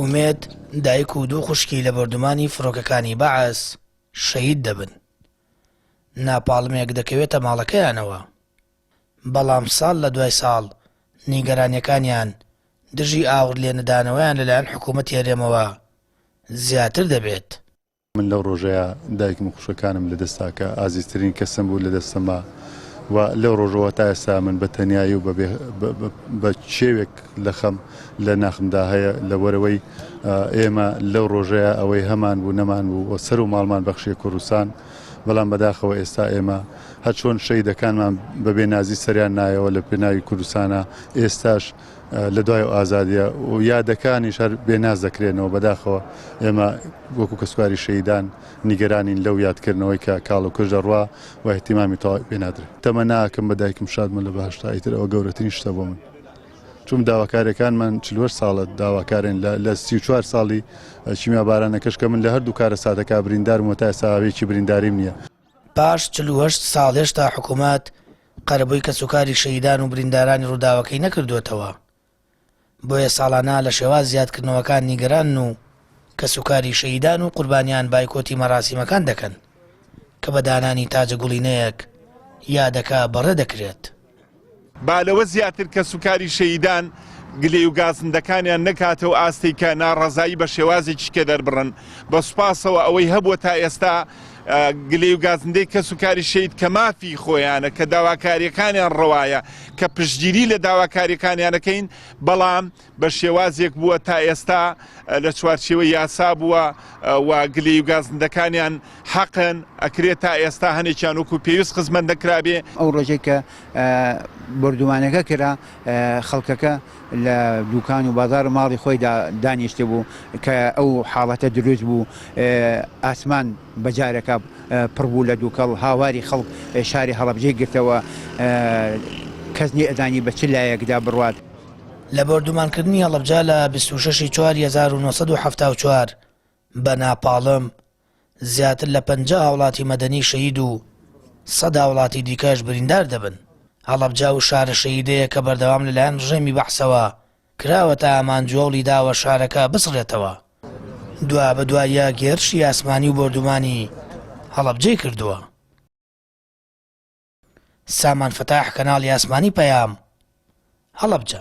ئومێد، دایک و دوو خوشکی لە بۆردومانی فڕۆکەکانی بەعس شەهید دەبن. ناپاڵمێک دەکەوێتە ماڵەکەیانەوە. بەڵام ساڵ لە دوای ساڵ نیگەرانیەکانیان دژی ئاوڕ لێنەدانەوەیان لەلایەن حکوومەتی هەرێمەوە زیاتر دەبێت. من لەو ڕۆژەیا دایکم و خوشکەکانم لە دەستا کە ئازیزترین کەسم بوو لە دەستما و لەو ڕۆژەوە تا ئێستا من بە تەنیایی و بە کێوێک لە خەم لە ناخمدا هەیە لە وەرەوەی ئێمە لەو ڕۆژەیە ئەوەی هەمان بوو نەمان بوو و سەر و ماڵمان بەخشیە کوردستان بەڵام بەداخەوە ئێستا ئێمە هەرچۆن شەیدەکانمان بە بێنازی سەریان نایەوە لە پێناوی کوردستانە ئێستاش لە دوای ئەو ئازادیە و یادەکانیش هەر بێناز دەکرێنەوە بەداخەوە ئێمە وەکو کەسوکاری شەهیدان نیگەرانین لەو یادکردنەوەی کە کاڵ و کژ دەڕوا و ئیهتیمامی تەواوی پێ نادرێ. تەمەناکەم بە دایکم شادمە لە بەهەشتا ئیتر ئەوە گەورەترین شتە بۆ من چون داواکاریەکانمان 48 ساڵە داواکارین لە لە 34 ساڵی کیمیابارانەکەش کە من لە هەردوو کارەساتەکە بریندارم و تا ئێستا هاوێکی برینداریم نییە. پاش 48 ساڵ هێشتا حکوومەت قەرەبووی کەسوکاری شەهیدان و بریندارانی ڕووداوەکەی نەکردووەتەوە، بۆیە ساڵانە لە شێوازی یادکردنەوەکان نیگەرانن و کەسوکاری شەهیدان و قوربانیان بایکۆتی مەراسیمەکان دەکەن کە بە دانانی تاجە گوڵینەیەک یادەکە بەڕێ دەکرێت. با لەوە زیاتر کەسوکاری شەهیدان گلەی و گازندەکانیان نەکاتەوە ئاستێک کە ناڕەزایی بە شێوازێکی کە دەربڕن. بە سوپاسەوە ئەوەی هەبووە تا ئێستا گلەی و گازندەی کەسوکاری شەهید کە مافی خۆیانە، کە داواکارییەکانیان ڕەوایە، کە پشتگیری لە داواکارییەکانیان ئەکەین، بەڵام بە شێوازێک بووە تا ئێستا لە چوارچێوەی یاسا بووە و گلەی و گازندەکانیان حەقن، ئەکرێ تا ئێستا هەنێکیان وەکو پێویست خزمەت نەکرابێ. ئەو ڕۆژەی کە بۆردومانەکە کرا، خەڵکەکە لە دوکان و بازاڕ و ماڵی خۆیدا دانیشتبوو، کە ئەو حاڵەتە دروست بوو، ئاسمان بە جارەکە پڕ بوو لە دووکەڵ، هاواری خەڵک شاری هەڵەبجەی گرتەوە، کەس نەیئەزانی بە چ لایەکدا بڕوات. لە بۆردومانکردنی هەڵەبجە لە 26 ی چواری 1974 بە ناپاڵم زیاتر لە 50 هاوڵاتی مەدەنی شەهید و سەد هاوڵاتی دیکەش بریندار دەبن. هەڵەبجە ئەو شارە شەهیدەیە کە بەردەوام لەلایەن ڕژێمی بەعسەوە کراوەتە ئامانج و هەوڵی داوە شارەکە بسڕێتەوە. دوابەدوای یەک هێرشی ئاسمانی و بۆردومانی هەڵەبجەی کردووە. سامان فەتاح کەناڵی ئاسمانی پەیام، هەڵەبجە.